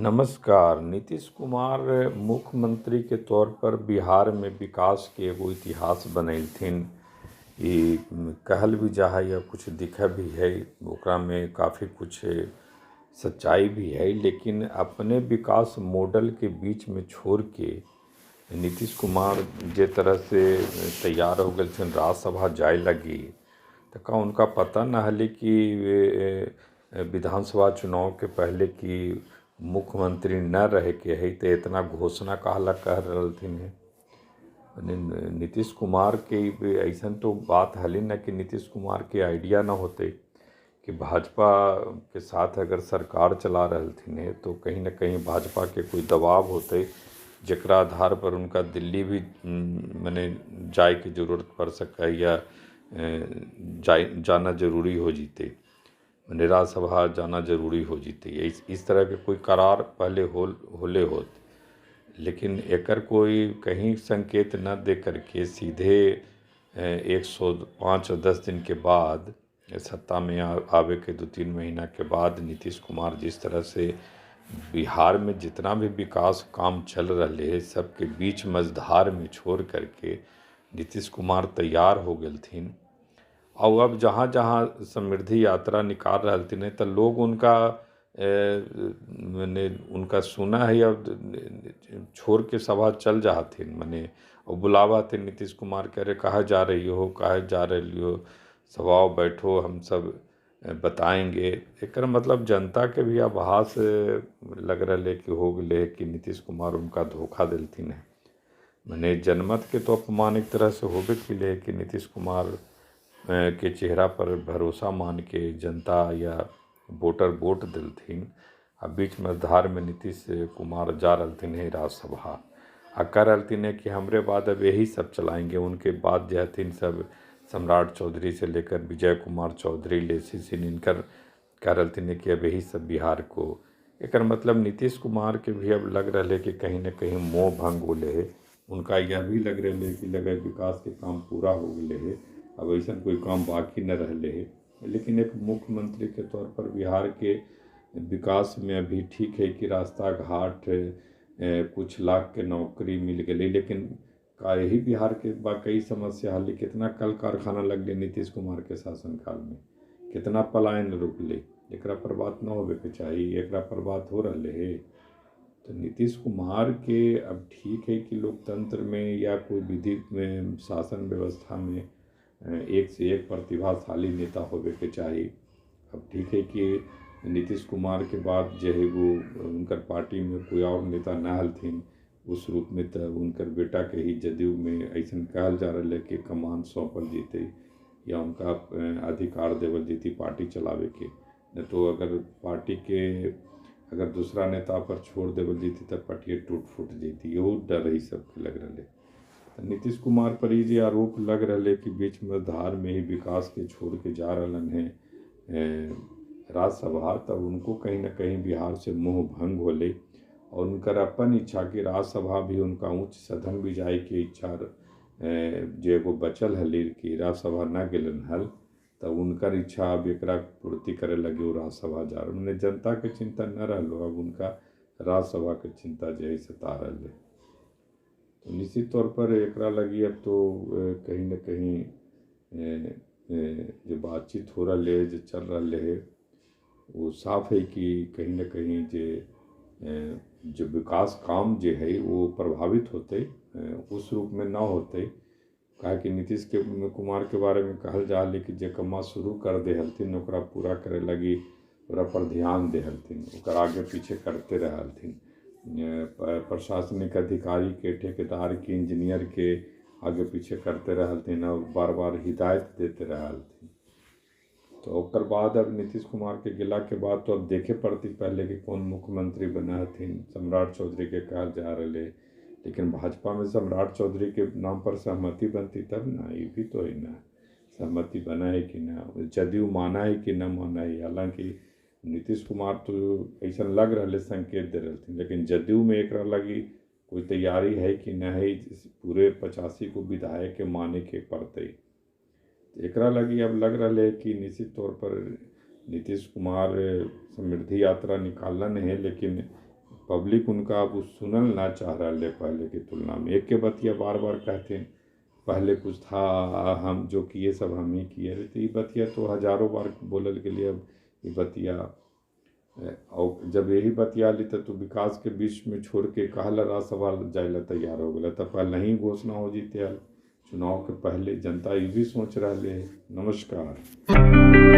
नमस्कार। नीतीश कुमार मुख्यमंत्री के तौर पर बिहार में विकास के एगो इतिहास बनेलथिन। ई कहल भी जा है या कुछ दिख भी है, ओकरा में काफ़ी कुछ सच्चाई भी है। लेकिन अपने विकास मॉडल के बीच में छोड़ के नीतीश कुमार जे तरह से तैयार हो गेलथिन राज्यसभा जाय लगी, तऽ का उनका पता न हलै कि विधानसभा चुनाव के पहले कि मुख्यमंत्री न रहे के है, तो इतना घोषणा काहे कर रहलथिन है। नीतीश कुमार के ऐसा तो बात हली न कि नीतीश कुमार के आइडिया न होते कि भाजपा के साथ अगर सरकार चला रहलथिन है तो कहीं न कहीं भाजपा के कोई दबाव होते जेकरा आधार पर उनका दिल्ली भी माने जाए के जरूरत पड़ सके या जाए जाना जरूरी हो जीते, माने राज्यसभा जाना जरूरी हो जीते। इस तरह के कोई करार पहले होले होत, लेकिन एकर कोई कहीं संकेत न दे करके सीधे 105 10 दिन के बाद सत्ता में आवे के 2-3 महीना के बाद नीतीश कुमार जिस तरह से बिहार में जितना भी विकास काम चल रहे है सबके बीच मझधार में छोड़ करके नीतीश कुमार तैयार हो गेलथिन। और अब जहाँ जहाँ समृद्धि यात्रा निकाल रहलथिन है तो लोग उनका माने उनका सुना है, अब छोड़ के सभा चल जाथिन, माने और बुलावा थे नीतीश कुमार के, अरे कहाँ जा रही हो, कहाँ जा रही हो, सभाओ बैठो हम सब बताएंगे। एकर मतलब जनता के भी आभास लग रहा कि हो गए कि नीतीश कुमार उनका धोखा दिलथिन है। माने जनमत के तो अपमान एक तरह से होबे के कि नीतीश कुमार के चेहरा पर भरोसा मान के जनता या वोटर वोट दिलथिन, आ बीच मझधार में नीतीश कुमार जा रहलथिन है राज्यसभा आ कह रहलथिन है कि हमरे बाद अब यही सब चलाएंगे। उनके बाद जो हथिन सब सम्राट चौधरी से लेकर विजय कुमार चौधरी लेसी सिंह इनकर कह रहलथिन है कि अब यही सब बिहार को। एकर मतलब नीतीश कुमार के भी अब लग रहा है कि कहीं न कहीं मोह भंग होले है। उनका यह भी लग रहा है कि लगे विकास के काम पूरा हो गए है, अब ऐसा कोई काम बाकी न रहे है। लेकिन एक मुख्यमंत्री के तौर पर बिहार के विकास में अभी ठीक है कि रास्ता घाट कुछ लाख के नौकरी मिल गई, लेकिन का यही बिहार के कई समस्या हल। कितना कल कारखाना लग गए नीतीश कुमार के शासनकाल में, कितना पलायन रुकले, एकरा पर बात न होवे के चाहिए, एकरा पर बात हो रहा है। तो नीतीश कुमार के अब ठीक है कि लोकतंत्र में या कोई विधि में शासन व्यवस्था में एक से एक प्रतिभाशाली नेता होवे के चाहिए। अब ठीक है कि नीतीश कुमार के बाद जो है वो उनकर पार्टी में कोई और नेता न हलथिन उस रूप में, तो उनकर बेटा के ही जदयू में ऐसा कहल जा रहा है कि कमान सौंपल जीते या उनका अधिकार देवल जीती पार्टी चलावे के। न तो अगर पार्टी के अगर दूसरा नेता पर छोड़ देवल जीती तब पार्टी टूट फूट जीती, यही डर ही सबके लग रहा है। नीतीश कुमार पर ही जे आरोप लग रहा है कि बीच में धार में ही विकास के छोड़ के जा रहा है राज्यसभा, तब उनको कहीं ना कहीं बिहार से मोह भंग होले और उनकर अपन इच्छा कि राज्यसभा भी उनका उच्च सदन भी जाए के इच्छा जे एगो बचल हली कि राज्यसभा न गेलन हल, तब उनकर इच्छा अब एकरा पूर्ति करे लगे वो राज्यसभा जा रहा। उन्हें जनता के चिंता न रहो, अब उनका राज्यसभा के चिंता जो है सता रहा है। तो निश्चित तौर पर एकरा लगी अब तो कहीं न कहीं जो बातचीत हो रहा है, जो चल रहा है, वो साफ है कि कहीं न कहीं जो विकास काम जो है वो प्रभावित होते, उस रूप में ना होते। काहे कि नीतीश के कुमार के बारे में कहल जा रहा कि जे कम्मा शुरू कर दे हलथिन ओकरा पूरा करे लगी ओकरा पर ध्यान दे हलथिन, ओकरा आगे पीछे करते रहलथिन। प्रशासनिक अधिकारी के, ठेकेदार के, इंजीनियर के आगे पीछे करते रहलथिन और बार बार हिदायत देते रहलथिन। तो ओकर बाद अब नीतीश कुमार के गिला के बाद तो अब देखे पड़ती पहले कि कौन मुख्यमंत्री बना हथिन। सम्राट चौधरी के कहल जा रहे, लेकिन भाजपा में सम्राट चौधरी के नाम पर सहमति बनती तब ना, ये भी तो है ना सहमति बना है कि ना, जदयू माना है कि ना माना है। हालांकि नीतीश कुमार तो ऐसा लग रहा है संकेत दे रहे थे, लेकिन जदयू में एक लगी कोई तैयारी है कि न है पूरे 85 को विधायक के माने के पड़ते। एकरा लगी अब लग रहा है कि निश्चित तौर पर नीतीश कुमार समृद्धि यात्रा निकालन है, लेकिन पब्लिक उनका अब सुनल ना चाह रहा है पहले के तुलना में। एक के बतिया बार बार कहते हैं पहले कुछ था, हम जो किए सब हम ही किए। तो ये बतिया तो हजारों बार बोलल गेलिए। अब ये बतिया और जब यही बतिया ली तो विकास के बीच में छोड़ के कहला राज्यसभा जाए ला तैयार हो गया, तब पहले ही घोषणा हो जीते हल चुनाव के पहले। जनता ये भी सोच रहा है। नमस्कार।